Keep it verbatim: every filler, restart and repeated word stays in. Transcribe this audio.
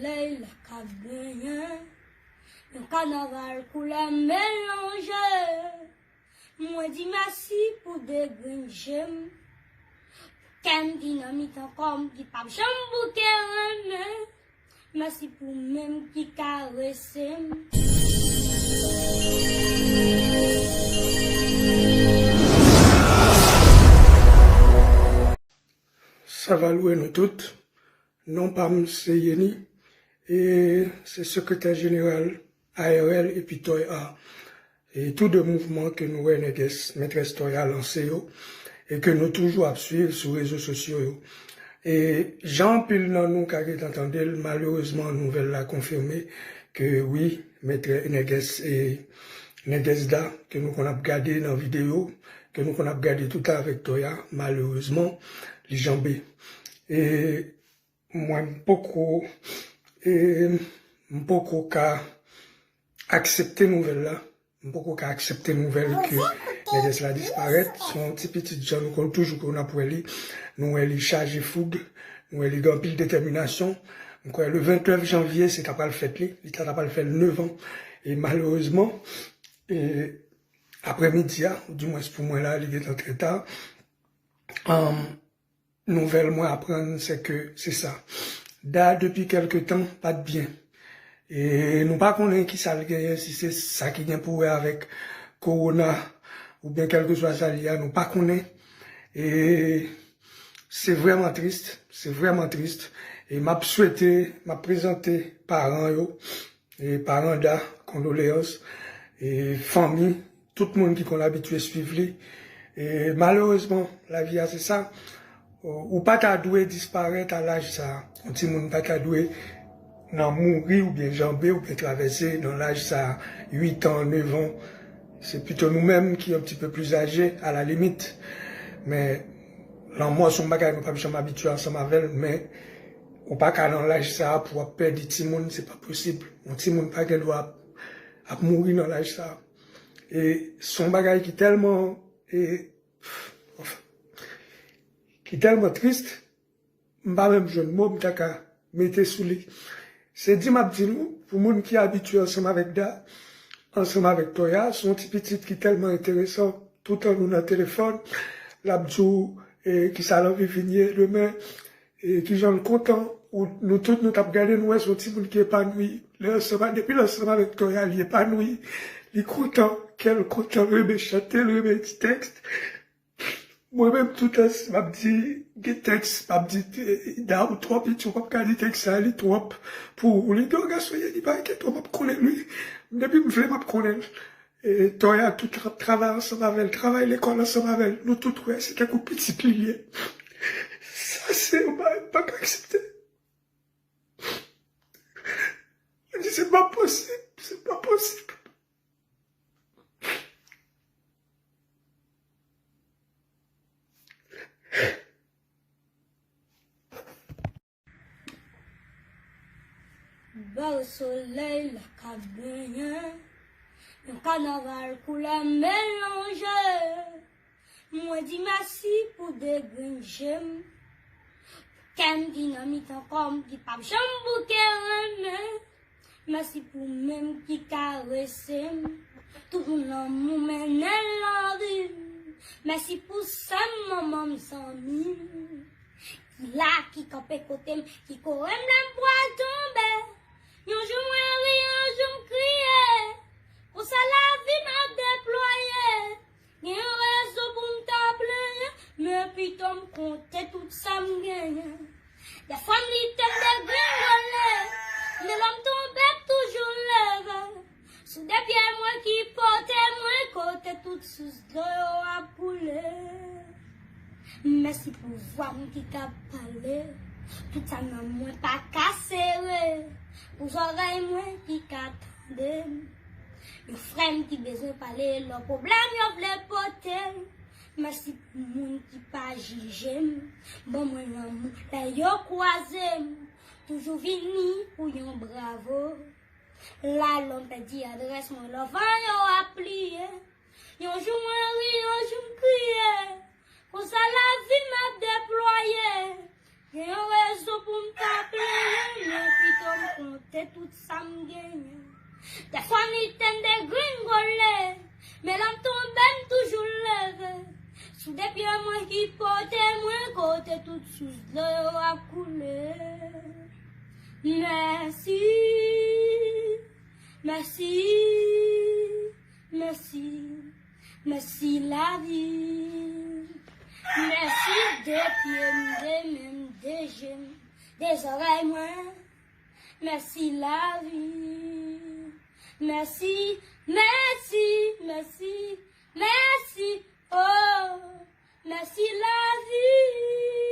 solèy la k ap benyen, yon kanaval koulè melanje. Mwen di mèsi pou de grenn je m. Kè m ki nan mitan kò m ki p ap janm bouke renmen. Mèsi pou men m ki karese m. Sa va lwe nou tout. Non pa m se Yeni, e se sekretè jeneral A R L epi Toy Art. E tou de mouvman ke nou wè nègès, mètrès Toya lanse yo, e ke nou toujou ap swiv sou rezo sosyo yo. E jan anpil nan nou ka gentan tande l, malerezman, nouvèl la konfime ke wi, mètrè, nègès, e nègès Da, ke nou konn ap gade nan videyo, ke nou konn ap gade toutan avèk Toya, malerezman, li janbe. E mwen, m poko, e, m poko ka aksepte nouvèl la. M poko ka aksepte nouvèl ke nègès la disparèt. Se yon ti pitit jan nou konn toujou konn ap wè li. Nou wè li chaje foug. Nou wè li gen anpil detèminasyon. M kwè le vennnèf janvye, se ta pral fèt li. Li ta, ta pral fè l nèf an. E malerezman, e, aprèmidi a, ou dimwens pou mwen la, li gentan trè ta. Anm, Nouvèl mwen aprann, se ke se sa. Da, depi kèlke tan, pa t byen. E nou pa konnen ki sa l genyen, si se sa ki gen pou wè avèk kowona, oubyen kèlkeswa sa l ye a, nou pa konnen. E se vrèman tris, se vrèman tris. E m ap swete, m ap prezante paran yo, e paran Da, kondoleyans, e fanmi, tout moun ki konn abitye swiv li. E malerezman, lavi a se sa. Ou pa ta dwe disparèt a laj sa a. Yon timoun pa ta dwe nan mouri oubyen janbe oubyen travèse nan laj sa a, uit an, nèf an. Se pito nou menm ki yon ti pe pli aje, a la limit. Men, lanmò se yon bagay nou p ap janm abitye ansanm avè l, men ou pa ka nan laj sa a pou w ap pèdi timoun, se pa posib. Yon timoun pa gen dwa ap, ap mouri nan laj sa a. E se yon bagay ki tèlman, e, ki tèlman tris, m pa menm jwenn mo m ta ka mete sou li. Se di m ap di nou, pou moun ki abitye ansanm avèk Da, ansanm avèk Toya, se yon ti pitit ki tèlman enteresan, toutan nou nan telefòn, l ap di w, e, kisa l anvi vin ye demen, e, kijan l kontan. Ou, nou tout, nou t ap gade, nou wè se yon timoun ki epanoui. Lè ansanm, depi l ansanm avèk Toya, li epanoui, li kontan, kè l kontan, l renmen chante, l renmen di tèks. Mwen menm, toutan, si m ap di, gen tèks, m ap di, e, Da, ou twò piti, ou p ap ka di tèks sa, li twòp pou ou. Li di, o, gason, li pa enkyete w, m ap konnen l, wi. Depi m vle, m ap konnen l. E, Toya tou tra-, travay ansanm avè l, travay lekòl ansanm avè l. Nou tout wè, se tankou pitit li ye. Sa se yon bagay m pa ka aksepte. Mwen di, se pa posib, se pa posib. Bèl solèy la k ap benyen, yon kanaval koulè melanje. Mwen di mèsi pou de grenn je m. Kè m ki nan mitan kò m ki p ap janm bouke renmen. Mèsi pou men m ki karese m. Tout lanmou mennen l nan vi m. Mèsi pou sè m, manman m, zanmi m. Ki la, ki kanpe kote m, ki kore m lè m pral tonbe. Yon jou mwen ri, yon jou m kriye. Konsa lavi m ap deplwaye. Gen yon rezon pou m ta plenyen, men pito m konte tout sa m genyen. Dèfwa m lite m degringole, men lè m tonbe m toujou leve. Sou de pye mwen ki pote mwen kote tout sous dlo yo ap koule. Mèsi pou vwa m ki ka pale, tout sa nan mwen pa ka sere, pou zòrèy mwen ki ka tande m. Yon frè m ki bezwen pale lè pwoblèm yo vle pote l. Mèsi pou moun ki pa jije m, ban mwen lanmou lè yo kwaze m. Toujou vini pou yon bravo. La lè m pèdi adrès mwen, lè van yo ap pliye. Yon jou mwen ri, yon jou m kriye. Konsa lavi m ap deplwaye. Gen yon rezon pou m ta plenyen, men pito m Se tout sa m genyen. Dèfwa m li tande gringole, men lè m tonbe, m toujou leve. Sou de pye mwen ki pote mwen, kote tout sous dlo yo ap koule. Mèsi, mèsi, mèsi, mèsi lavi. Mèsi de pye m, de men m, de je m, de zòrèy mwen. Mèsi lavi. Mèsi, mèsi, mèsi, mèsi, oh, mèsi lavi.